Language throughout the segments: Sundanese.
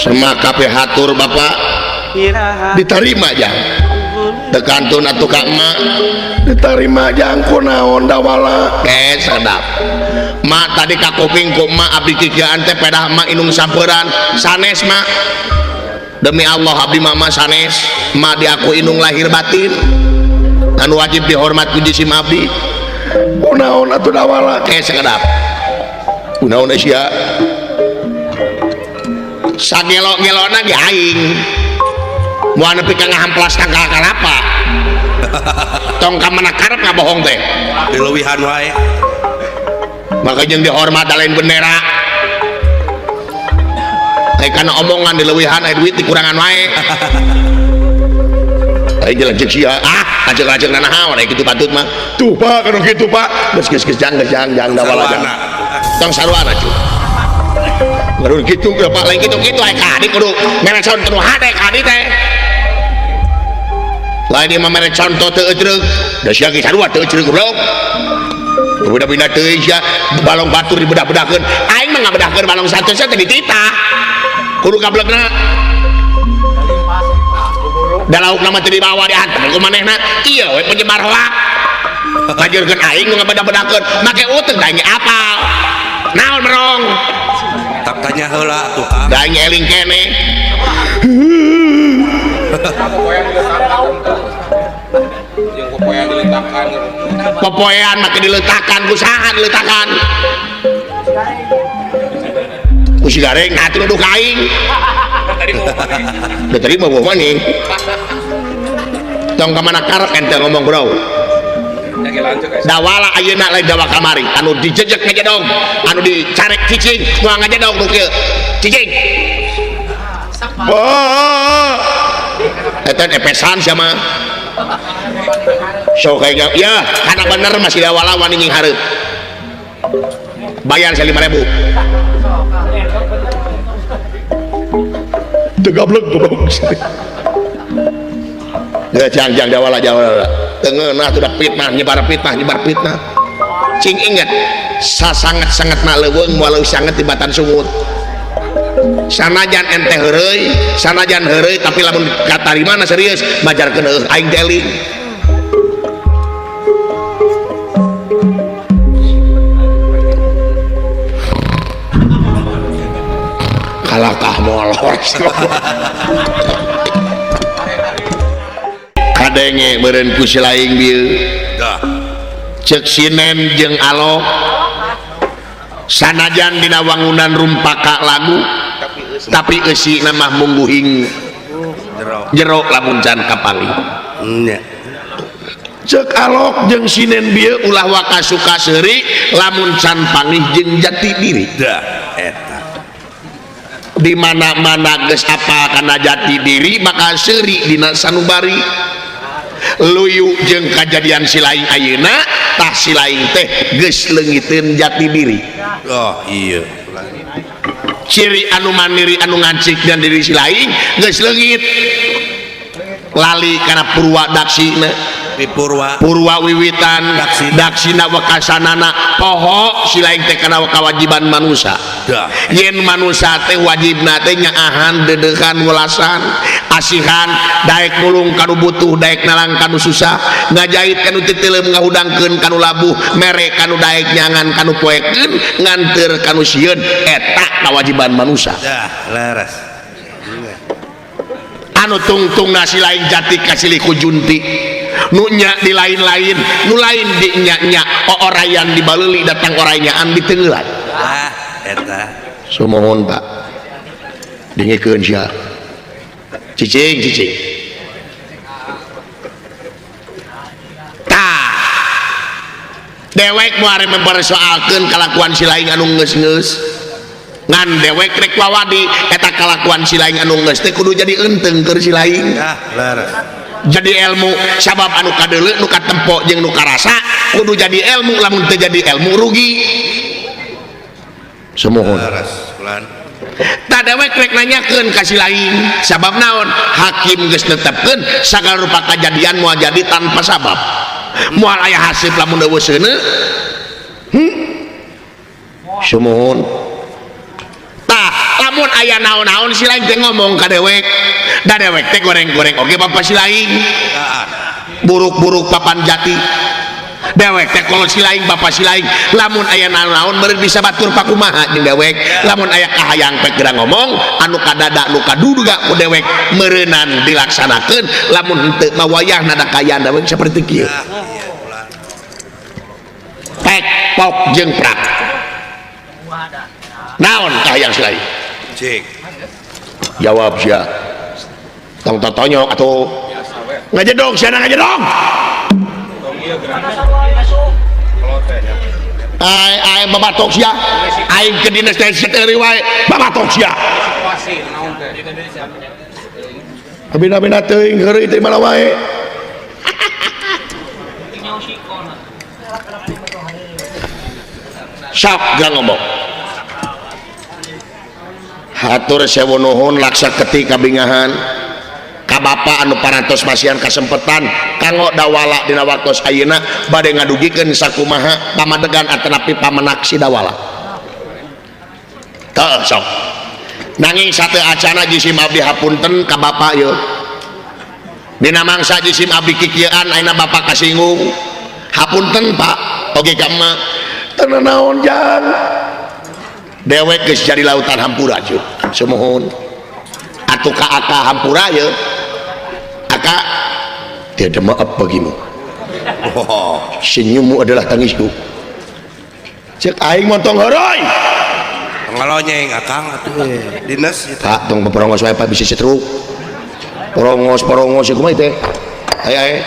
Semaka hatur Bapak Diterima jang. Tekantun atuh ka emak. Diterima jang kunaon dawala. Eh sedap. Mak tadi ka kuping ku emak abdi kikieuan teh pedah emak inung samperan sanes mak. Demi Allah abdi mama sanes, emak diaku inung lahir batin. Anu wajib dihormat ku jisim abdi. Kunaon atuh dawala. Eh sekedap. Kunaon sia? Sagelo-gelona ge aing. Moal nepi ka ngahamplas tangkal kalapa. Tong ka mana karep ngabohong teh. Dileuwihan wae. Maka jeung dihormat lain bendera. Ai kana omongan dileuwihan ai duit dikurangan wae. Ai jalan ceuk sia. Ah, lanceuk-lanceuk nanaon ai kitu patut mah. Tuh Pak, kanu kitu Pak. Geus geus geus jang geus jang jang dawala jang. Tong sarwana cuy. Kudu kitu ge Pak, lain kitu-kitu ai ka adi kudu mere contoh hade ka adi teh. Lain ieu mah mere contoh teu eucreug. Da sia ge sarua teu eucreug goblok. Beda-beda teuing sia balong batur dibedah-bedahkeun. Aing mah ngabedahkeun balong satu sia teh dititah. Kudu gablegna. Da laukna mah teu dibawa diantar ku manehna. Ieu we penyebar hoak. Ngajeurkeun aing nu ngabedah-bedahkeun, make uteuk da aing ge apal. Naon merong? Tap tanya heula tuh Kang. Da aing eling keneh. Popoean make diletakan ku saha diletakan? Ku si Gareng atuh nuduh ka aing. Da tadi mah bohong maneh. Tong ka mana karep ente ngomong bro. Dawala ayeuna lain dawa kamari anu dijejek ngajedog, anu dicarek cicing moal ngajedog nu kieu. Cicing. Pak. Eta epesan sia mah. Sok kayaknya ya karena bener masih dawala wani nying hareup. Bayar saya 5.000. Teu gablek goblok. Ya jang jang dawala dawala. Teu ngeunah tuh da fitnah nyebar fitnah nyebar fitnah. Cing inget sasanget-sangetna leuweung moal leuwih sanget tibatan sungut. Sanajan ente heureuy, sanajan heureuy tapi lamun katarimana serius majarkeun heueuh aing teh eling. Kalakah molor. Kadenge meureun ku si laing bieu. Ceuk sinen jeung alok sanajan dina wangunan rumpaka lagu tapi eusina mah mungguhing jero lamun can kapanggih. Ceuk alok jeung sinen bieu ulah waka suka seuri lamun can panggih jeung jati diri. Eta. Di mana-mana geus apal kana jati diri maka seuri dina sanubari. Luyu jeung kajadian si laing ayeuna tah si laing teh geus leungiteun jati diri. Oh iya. Ciri anu mandiri anu ngancik dan diri si laing geus leungit. Lali kana purwa daksina. Di purwa. Purwa wiwitan daksina, daksina wekasanana poho si laing teh kana kewajiban manusia. Yen manusia teh wajibna teh nyaahan dedekan welasan asihan daek nulung kanu butuh daek nalang kanu susah ngajahit kanu titileum ngahudangkeun kanu labuh mere kanu daek nyangan kanu poekeun nganteur kanu sieun eta kewajiban manusia. Leres. Anu tungtungna si laing jati kasilih ku junti nu nya di lain-lain nu lain di nya-nya oorayan di baleuli datang oranyaan di tenggelan. Ah eta. Sumohon Pak. Dingikeun sia. Cicing cicing. Tah. Dewek moal mempersoalkeun kalakuan si laing anu geus-geus. Ngan dewek rek wawadi eta kalakuan si laing anu geus teh kudu jadi eunteng keur si laing. Ah leres. Jadi ilmu sabab anu kadeuleu nu katempo jeung nu karasa kudu jadi ilmu lamun teu jadi ilmu rugi. Sumuhun. Leres kulan. Tah dewek rek nanyakeun ka si laing sabab naon hakim geus netepkeun sagala rupa kajadian moal jadi tanpa sabab. Moal aya hasib lamun eueuh seuneu. Sumuhun. Tah lamun Lamun aya naon-naon si lain teh ngomong ka dewek. Da dewek teh goreng-goreng oge bapa si lain. Buruk-buruk papan jati. Dewek teh kalau si lain bapa si lain. Lamun aya naon-naon meureun bisa batur pakumaha jeung dewek. Lamun aya kahayang pek geura ngomong anu kadada nu kaduduga ku dewek meureunan dilaksanakeun. Lamun henteu mah wayahna da kaayaan dewek saperti kieu. Pek pok jeung prak. Naon kahayang si lain? Cik. Jawab sia. Tong totonyok atuh. Ngajedog sia ngajedog. Ai ai babatok sia. Aing ke dinas teh seteuri wae babatok sia. Abina-bina teuing heureuy teh mana wae. Sok geura ngomong. Hatur sewu nuhun laksa keti kabingahan ka bapa anu parantos masihan kasempetan kanggo dawala dina waktos ayeuna bade ngadugikeun sakumaha pamadegan atanapi pamenak si dawala. Teu sok. Nanging sateu acana jisim abdi hapunten ka bapa yeuh. Dina mangsa jisim abdi kikieuan ayeuna bapa kasinggung. Hapunten Pak, oge ka emak. Teu naon jang. Dewek geus jadi lautan hampura cuy. Sumuhun. Atuh ka aka hampura ye. Aka tiada maaf bagimu. Oh. Senyummu adalah tangisku. Cek aing montong heureuy. Ngalonyeng akang atuh dinas eta. Pak tong paporongos wae Pak bisa setruk. Porongos-porongos ieu kumaha teh? Aya aya.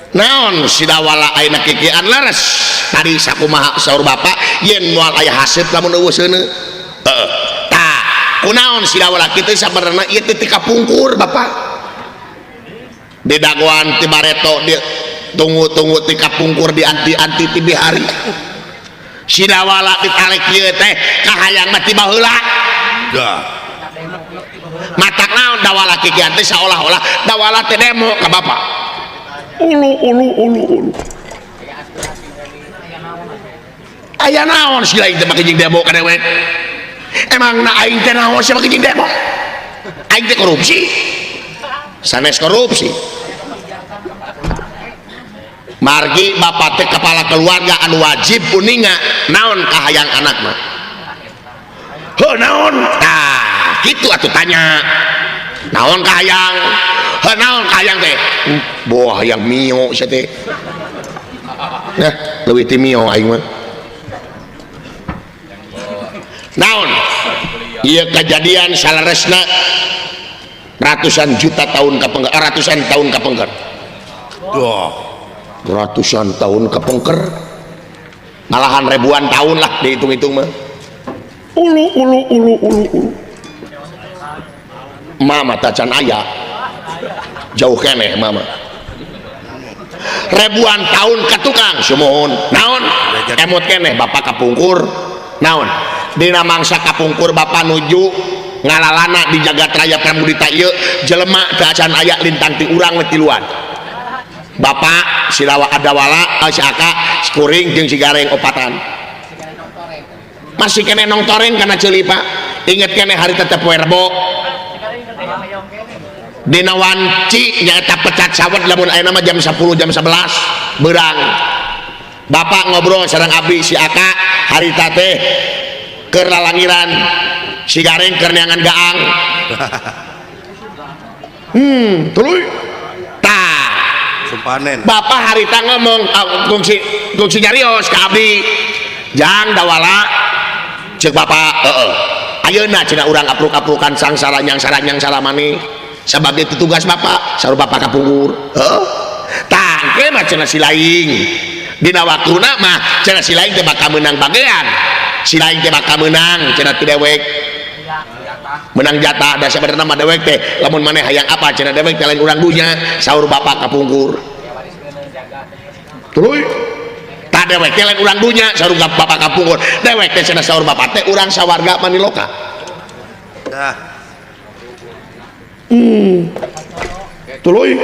Naon sidawala ayeuna kikian leres tadi sakumaha saur bapa yen moal aya haseut lamun eueuh seuneu. Heeh. Tah, kunaon sidawala kitu sabenerna ieu teh ti kapungkur bapa. Di dagoan ti bareto di tunggu-tunggu ti kapungkur di anti-anti ti bihari. Sidawala ditalek ieu teh kahayang mah ti baheula. Dah. Matak naon dawala kikian teh saolah-olah dawala teh demo ka bapa. Ulu ulu ulu ulu. Aya naon si lain teh make jeung demo ka dewek? Emang na aing teh naon sia make jeung demo? Aing teh korupsi. Sanes korupsi. Margi bapa teh kepala keluarga anu wajib uninga naon kahayang anak mah. Heuh naon? Tah, kitu atuh tanya. Naon kahayang? Heuh naon kahayang teh? Boh hayang mio sia teh. Nah, leuwih ti mio aing mah. Naon? Ieu kejadian saleresna ratusan juta tahun kapengker, ratusan tahun kapengker. Duh. Ratusan tahun kapengker. Malahan ribuan tahun lah dihitung-hitung mah. Ulu ulu ulu ulu ulu. Mama tacan aya. Jauh keneh mama. Ribuan tahun ka tukang sumuhun. Naon? Emot keneh bapak kapungkur. Naon? Dina mangsa kapungkur bapak nuju ngalalana di jagat raya Pramudita ieu jelema teu acan aya lintang ti urang we tiluan. Bapak silawa adawala si aka si kuring jeung si gareng opatan. Masih keneh nong toreng kana ceuli Pak. Inget keneh hari tetep poe Rebo. Dina wanci nyaeta pecat sawet lamun ayeuna mah jam 10 jam 11 beurang. Bapak ngobrol sareng abdi si aka harita teh keur lalangiran si gareng keur neangan gaang. Tuluy. Tah. Sumpanen. Bapak harita ngomong kungsi nyarios ka abdi. Jang dawala ceuk bapak heeh. Ayeuna cenah urang apruk-aprukan sangsara nyangsara nyangsara maneh. Sabab itu tugas bapak, saur bapak kapungkur. Heeh. Tah, engke mah cenah si laing. Dina waktuna mah cenah si laing teh bakal meunang bagean. Si laing teh bakal meunang cenah ti dewek. Menang jatah da sabenerna mah dewek teh lamun maneh hayang apa cenah dewek teh lain urang dunya, saur bapak kapungkur. Tuluy. Tah dewek teh lain urang dunya, saur bapak kapungkur. Dewek teh cenah saur bapak teh urang sawarga maniloka. Dah. Tuluy.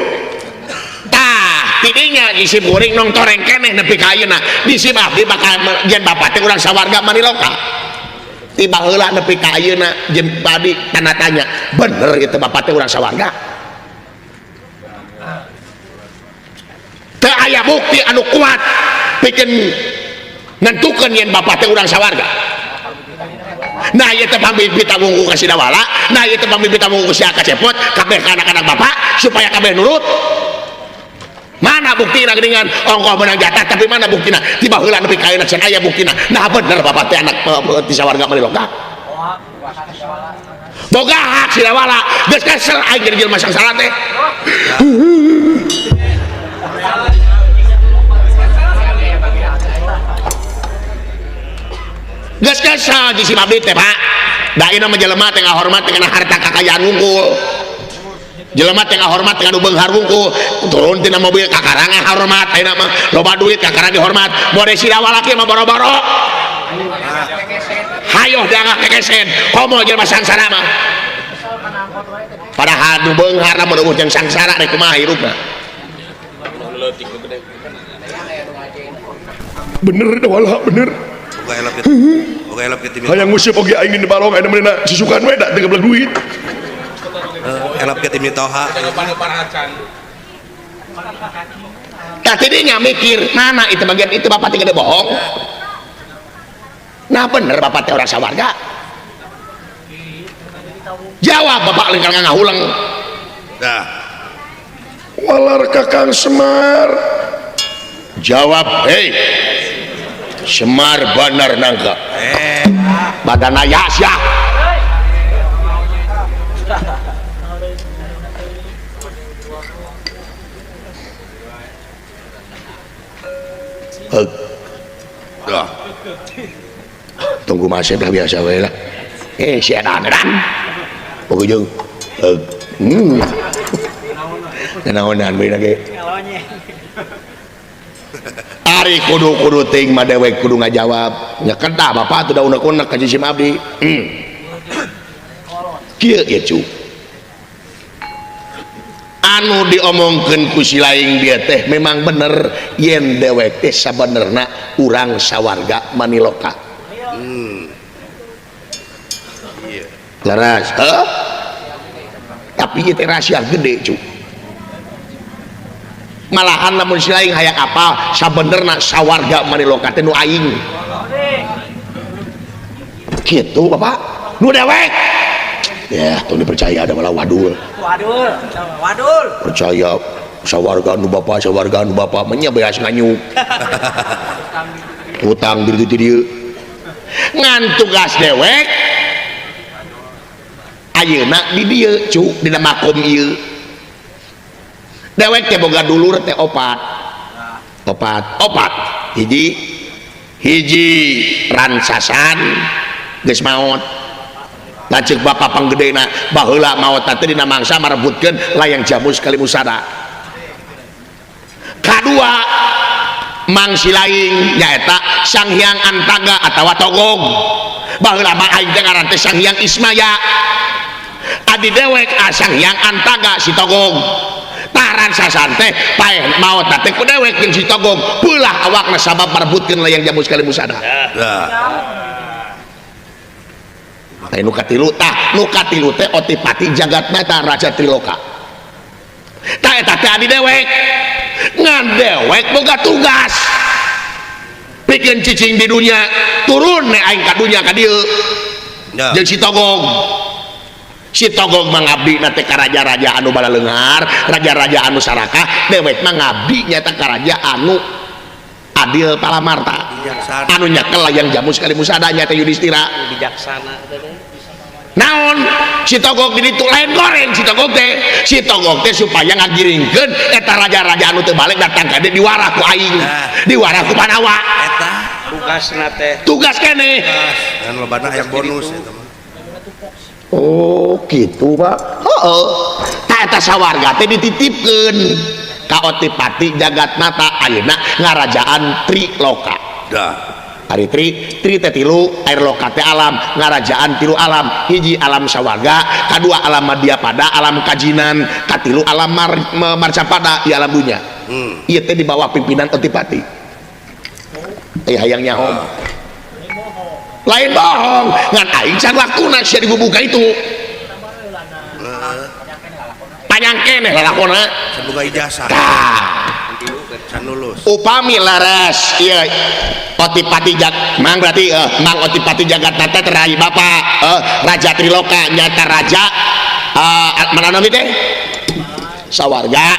Tah, tidinya isi kuring nong toreng keneh nepi ka ayeuna di sim abdi bakal yen bapak teh urang sawarga Maniloka tiba heula nepi ka ayeuna jeung abdi tanda tanya bener ieu teh bapak teh urang sawarga teu aya bukti anu kuat pikeun nentukeun yen bapak teh urang sawarga. Nah ieu teh pamimpi wungku ka Sidawala, nah ieu teh pamimpi wungku ka si Cepot kabeh ka anak-anak bapak supaya kabeh nurut. Mana buktina geuningan ongkoh menang jatah tapi mana buktina tiba heula nepi ka ayeuna can aya buktina. Nah bener bapak teh anak ti sawarga Maniloka. Boga hak Sidawala geus kesel aing jadi jelema sangsara teh. Geus kesel di si abdi teh Pak. Da ieu mah jelema teh ngahormat kana harta kakayaan wungkul. Jelema teh ngahormat kana beunghar wungkul. Turun tina mobil kakarang ngahormat ayeuna mah loba duit kakarang dihormat. Bore Sidawala kieu mah boro-boro. Hayoh da ngakekesen komo jelema sangsara mah. Padahal nu beunghar lamun eueuh jeung sangsara rek kumaha hirupna. Bener Dawala bener. Hayang nguseup oge aing di balong ayeuna meunana susukan we da teu geblek duit. Elap ke tim Toha. Tah tidinya mikir, mana itu bagian itu bapak teh gede bohong. Nah bener bapak teh orang sawarga. Jawab bapak lengkal ngahuleng. Dah. Walar Kakang Semar. Jawab, hei. Semar Banar Nangka. Badana ya sia. Dah. Tunggu masih dah biasa we lah. Si edan edan. Pokoknya Naonan we lagi. Ari kudu-kudu ting mah dewek kudu ngajawab. Nya kedah bapak tuh da unek-unek ka si abdi. Kieu ieu cu. Anu diomongkeun ku si laing dia teh memang bener yen dewek teh sabenerna urang sawarga Maniloka. Iya. Leres, heuh? Tapi ieu teh rahasia gede cu. Malahan lamun si laing hayang apal sabenerna sawarga Maniloka teh nu aing. Kitu bapak, nu dewek. Ya, tong dipercaya ada malah wadul. Wadul, wadul. Percaya sawarga nu bapak, sawarga nu bapak menya beas nganyuk. Utang di dieu. Ngan tugas dewek ayeuna di dieu cu dina makom ieu. Dewek teh boga dulur teh opat. Opat, opat. Hiji hiji ransasan geus maot. Lanceuk bapak panggedena baheula maot teh dina mangsa marebutkeun layang jamus kalimusada. Kadua Mang Silaing nyaeta Sang Hyang Antaga atawa Togog. Baheula mah aing teh ngaran teh Sang Hyang Ismaya. Adi dewek Sang Hyang Antaga si Togog. Taran sasan teh paeh maot teh ku dewek jeung si Togog. Peulah awakna sabab marebutkeun layang jamus kalimusada. Dah. Tah nu katilu tah nu katilu teh Otipati Jagatmata Raja Triloka. Tah eta teh adi dewek. Ngan dewek boga tugas. Pikeun cicing di dunya, turun ne aing ka dunya ka dieu. Jeung si Togog. Si Togog mah ngabdi na teh ka raja-raja anu balaleunghar, raja-raja anu sarakah, dewek mah ngabdi nyata ka raja anu adil palamarta. Anu nyekel layang jamus kalimusada nya teh Yudhistira. Bijaksana teh. Naon si Togog di ditu lain goreng si Togog teh. Si Togog teh supaya ngagiringkeun eta raja-raja anu teu balik datang ka dieu diwarah ku aing. Diwarah ku Panawa. Eta tugasna teh. Tugas keneh. Dan lobana hayang bonus eta mah. Oh, gitu Pak. Heeh. Tah eta sawarga teh dititipkeun ka Otipati Jagatmata ayeuna ngarajaan Triloka. Dah. Ari tri, tri teh tilu, air loka teh alam, ngarajaan tilu alam, hiji alam sawarga, kadua alam madyapada, alam kajinan, katilu alam marcapada di alam dunya. Ieu teh di bawah pimpinan Otipati. Hayang nyaho. Lain bohong, ngan aing can waktuna sia dibubuka itu. Panjang keneh lalakona. Can boga ijazah. Tah. Can lulus. Upami laras ieu Otipati jag mang berarti mang Otipati Jagatnata teh rai bapa Raja Triloka nyata raja mana nami teh? Sawarga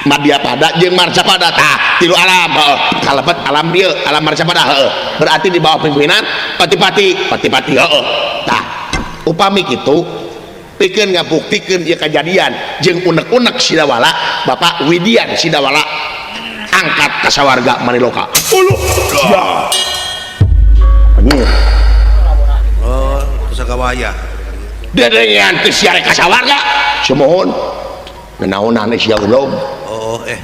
Madyapada jeung Marcapada tah tilu alam heeh kalebet alam dieu alam Marcapada heeh berarti di bawah pimpinan Otipati Otipati heeh tah upami kitu pikeun ngabuktikeun ieu kajadian jeung unek-unek Sidawala Bapak Widian Sidawala angkat ka sawarga Maniloka uluh ya anjir oh sagawaya dedengean teu sia ka sawarga sumuhun nanaonan sia goblok. Oh eh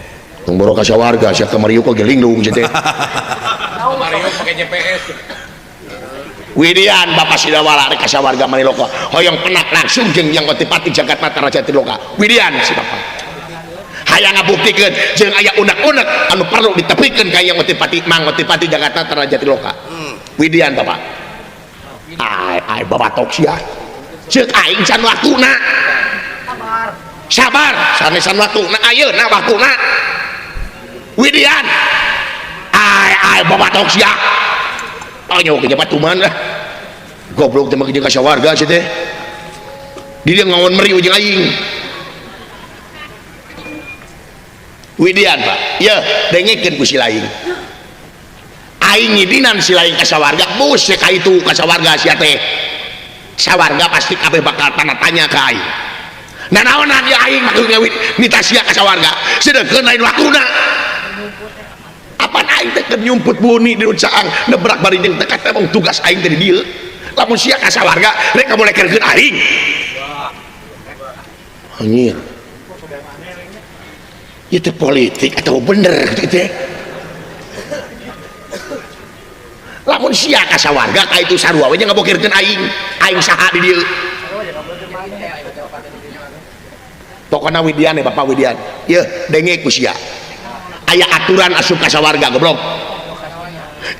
tong boro ka sawarga sia ka Mario kok gelinglung sia teh. Mario pake GPS. Widian Bapak Sidawala rek ka sawarga Maniloka hoyong penak langsung jeung Yang Otipati Jagatmata Raja Triloka. Widian si Bapak hayang ngabuktikeun jeung aya unek-unek anu perlu ditepikeun ka Yang Otipati Mang Otipati Jagatmata Raja Triloka. Widian Bapak ai ai babatok sia ceuk aing can waktuna. Sabar sanesan waktuna ayeuna waktuna. Widian ai ai babatok sia ayo ke batuman lah goblok teh mah jeung ka sawarga sia teh di dieu ngaon meriu jeung aing. Widian Pak yeuh dengekeun ku si laing aing ngidinan si laing ka sawarga bus ka itu ka sawarga sia teh sawarga pasti kabeh bakal tanda tanya ka aing. Nanaonan ya aing mah ngawit nita sia ka sawarga sedengkeun lain waktuna apan aing teh keur nyumput buni di caang nebrak bari jeung teh katemong tugas aing teh di dieu lamun sia ka sawarga rek kabolekerkeun aing anjir ieu teh politik atau bener kitu teh lamun sia ka sawarga ka itu sarua we ngabokirkeun aing aing saha di dieu. Pokona Widian ya Bapak Widian yeuh denge ku sia aya aturan asup ka sawarga goblok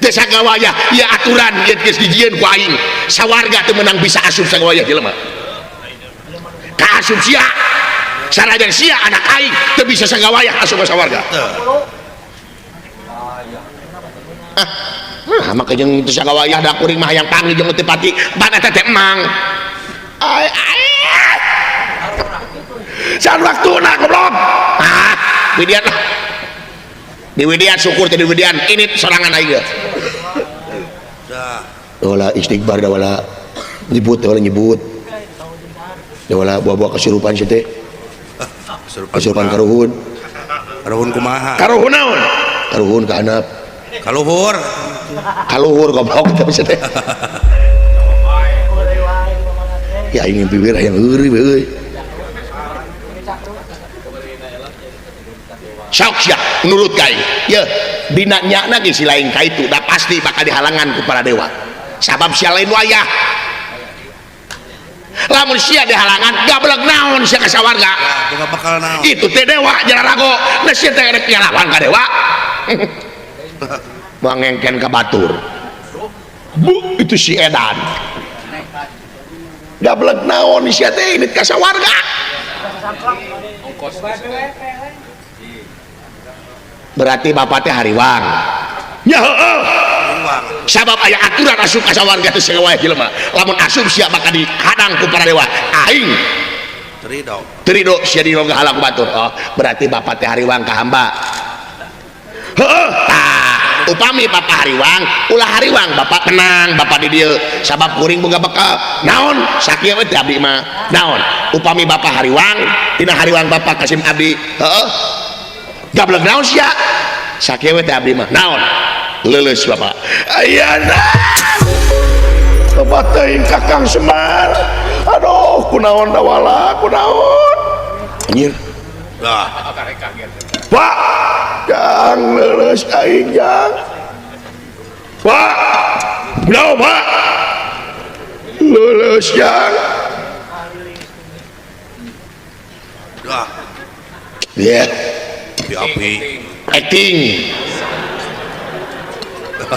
teu sagawayah ieu aturan ieu geus dijieun ku aing sawarga teu meunang bisa asup sagawayah jelema ka asup sia sanajan sia anak aing teu bisa sagawayah asup ka sawarga. Ah maka jeung teu sagawayah da kuring mah hayang panggih jeung Otipati ban eta teh emang ai ai can waktuna goblok. Ah Widian lah di Widian syukur teh di Widian ini sorangan aing ge. Wala istighfar da wala nyebut da wala nyebut da wala buah-buah kesurupan sia teh. Kesurupan karuhun. Karuhun kumaha? Karuhun naon? Karuhun ka handap. Kaluhur. Kaluhur goblok teh sia teh. Ya aing bibir hayang heureuy we euy. Sok sia nurut ka aing. Yeuh, dina nyana ge si lain ka itu da pasti bakal dihalangan ku para dewa. Sabab sia lain wayah. Lamun sia dihalangan gablek naon sia ka sawarga. Boga bakal naon. Itu teh dewa jararago. Nah sia teh rek nyalawan ka dewa. Mangengken ka batur. Bu, itu si edan. Gablek naon sia teh ini ka sawarga. Berarti bapak teh hariwang. Ya heeh. Sabab aya aturan asup ka sawarga teh sagawayah jelema. Lamun asup sia bakal dihadang ku para dewa. Aing terido. Terido sia diroga halang ku batur. Oh, berarti bapak teh hariwang ka hamba. Heeh. Tah, upami bapak hariwang, ulah hariwang bapak tenang, bapak di dieu. Sabab kuring boga bekal. Naon? Sakieu we teh abdi mah. Naon? Upami bapak hariwang, tina hariwang bapak kasim abdi. Heeh. Gablek naon sia? Sakieu we teh abdi mah. Naon? Leuleus bapak. Ayana. Bapak teuing Kakang Semar. Aduh, kunaon dawala, kunaon. Anjir. Lah. Pak, jang leuleus aing jang. Pak. Kunaon, Pak? Leuleus jang. Lah. Ya. Api-api. Acting.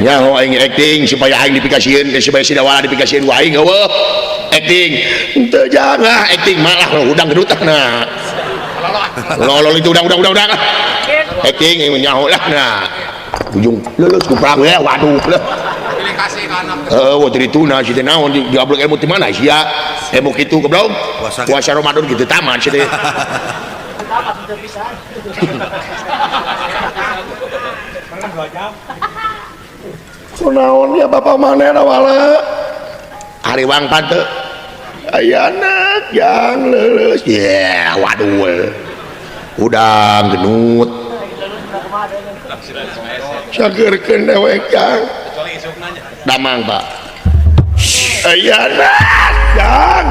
Ya, oh, aing acting supaya aing dipikasieun, supaya si Dawala dipikasieun ku aing eueuh. Acting. Henteu jangan acting malah udang gedutah nah. Lolol itu udang udang udang udang. Acting nyaho lah nah. Ujung lulus ku perang ya waduh lah. Heeh, waktu itu nah si teh naon digablek ilmu ti mana sia? Ilmu kitu goblok. Puasa Ramadan kitu tamat si teh. Kunaon ya bapak maneh Dawala? Hariwang pante. Aya anak yang leuleus. Yeah, waduh. Udang genut. Sageurkeun dewek jang. Damang, Pak. Aya anak jang.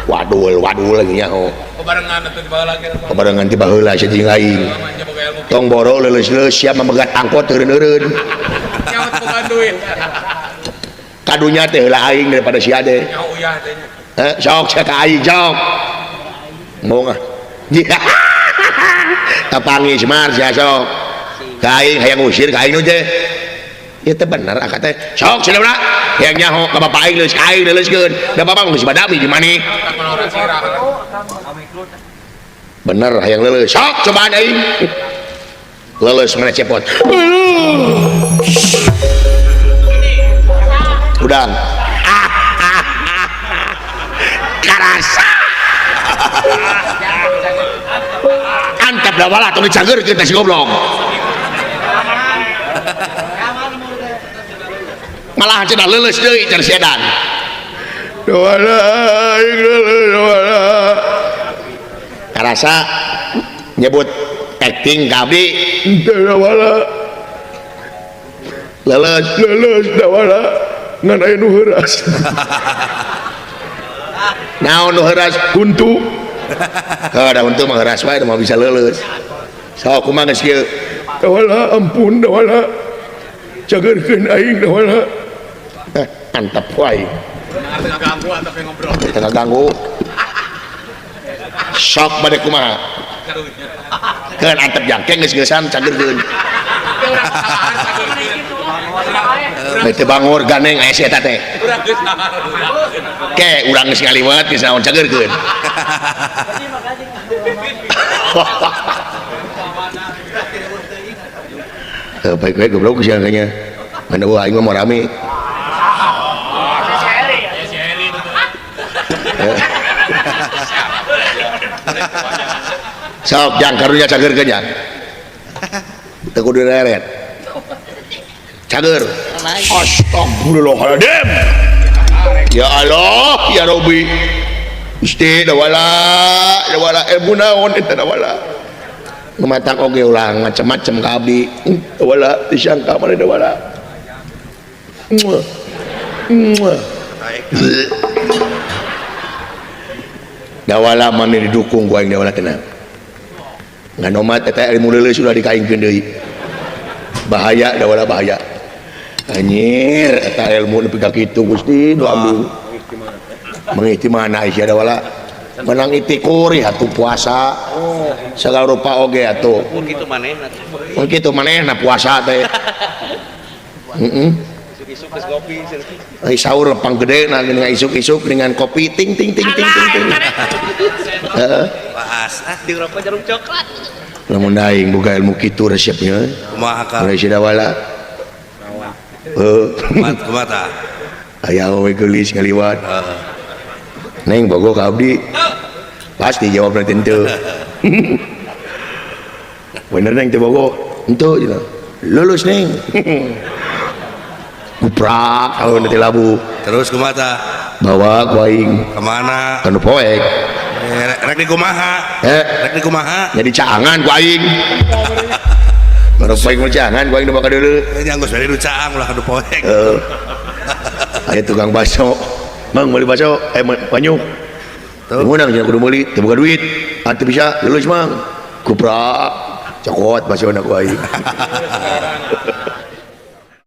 Waduh, waduh lagi nyaho. Kebarengan atuh di baheula ge. Kebarengan ti baheula sia jeung aing. Tong boro leuleus-leuleus sia memegat angkot eureun-eureun. Nyaho boga duit. Kadunya teh heula aing daripada sia teh. Nyaho uyah teh nya. Heh, sok sia ka aing sok. Embung ah. Kapangi Semar sia sok. Ka aing hayang ngusir ka aing nu teh. Ieu teh bener akak teh. Sok sia ulah. Hayang nyaho ka bapak aing leuleus ka aing leuleuskeun. Da bapak mah geus badami di maneh. Bener hayang leuleus. Sok cobaan aing. Leuleus mana cepot. Udang. Karasa. Antap Dawala tong dicageurkeun teh si goblok. Malah cenah leuleus deui cenah si edan. Dawala aing leuleus Dawala. Karasa nyebut acting ka abdi. Henteu Dawala. Leuleus. Leuleus Dawala. Ngan aya nu heuras. Naon nu heuras? Huntu. Heuh, da huntu mah heuras wae mah bisa leuleus. Sok kumaha geus kieu? Dawala ampun Dawala. Cageurkeun aing Dawala. Antep wae. Tengah ganggu atau pengen ngobrol. Tengah ganggu. Sok bade kumaha? Keun antep jangkeng geus geusan cageurkeun. Teu bangor ganeng aya si eta teh. Ke urang geus ngaliwet geus naon cageurkeun. Heuh baik we goblok sia kayaknya. Mana eueuh aing mah moal rame. Sok jang karunya cageurkeun jang. Teu kudu reret. Cager. Astagfirullahaladzim. Ya Allah, ya Rabbi. Gusti Dawala, Dawala ilmu naon eta Dawala. Ngumatang oge ulah macem-macem ka abdi. Dawala disangka maneh Dawala. Muah. Muah. Dawala maneh didukung ku aing Dawala tenang. Ngan omat eta ilmu leuleus ulah dikaingkeun deui. Bahaya Dawala bahaya. Anjir eta ilmu nepi ka kitu Gusti nu abdi. Mengiti mana sia Dawala. Menang itikur atuh puasa. Sagala rupa oge atuh. Mun kitu manehna. Mun kitu manehna puasa teh. Heeh. Isuk-isuk geus ngopi. Ai sahur pang gedena geuning isuk-isuk dengan kopi ting ting ting ting ting ting. Heeh. Paas ah di rokok jarum coklat. Lamun aing boga ilmu kitu resepnya. Kumaha ka? Mulai si Dawala. Heuh. Kumaha tah? Aya we geulis ngaliwat. Heeh. Neng bogo ka abdi. Pasti jawab nanti henteu. Bener neng teu bogo. Henteu cenah. Lulus neng. Guprak tahun nanti labu. Terus kumaha tah? Bawa ku aing. Ka mana? Ka nu poek. Rek di kumaha? Rek di kumaha? Jadi caangan ku aing. Baru poek mah caangan ku aing nu bakal deuleu. Nya geus bari nu caang ulah ka nu poek. Heeh. Aya tukang bakso. Mang meuli bakso, banyuk. Tuh. Meunang cenah kudu meuli, teu boga duit. Atuh bisa lulus mang. Kuprak. Cokot baksona ku aing.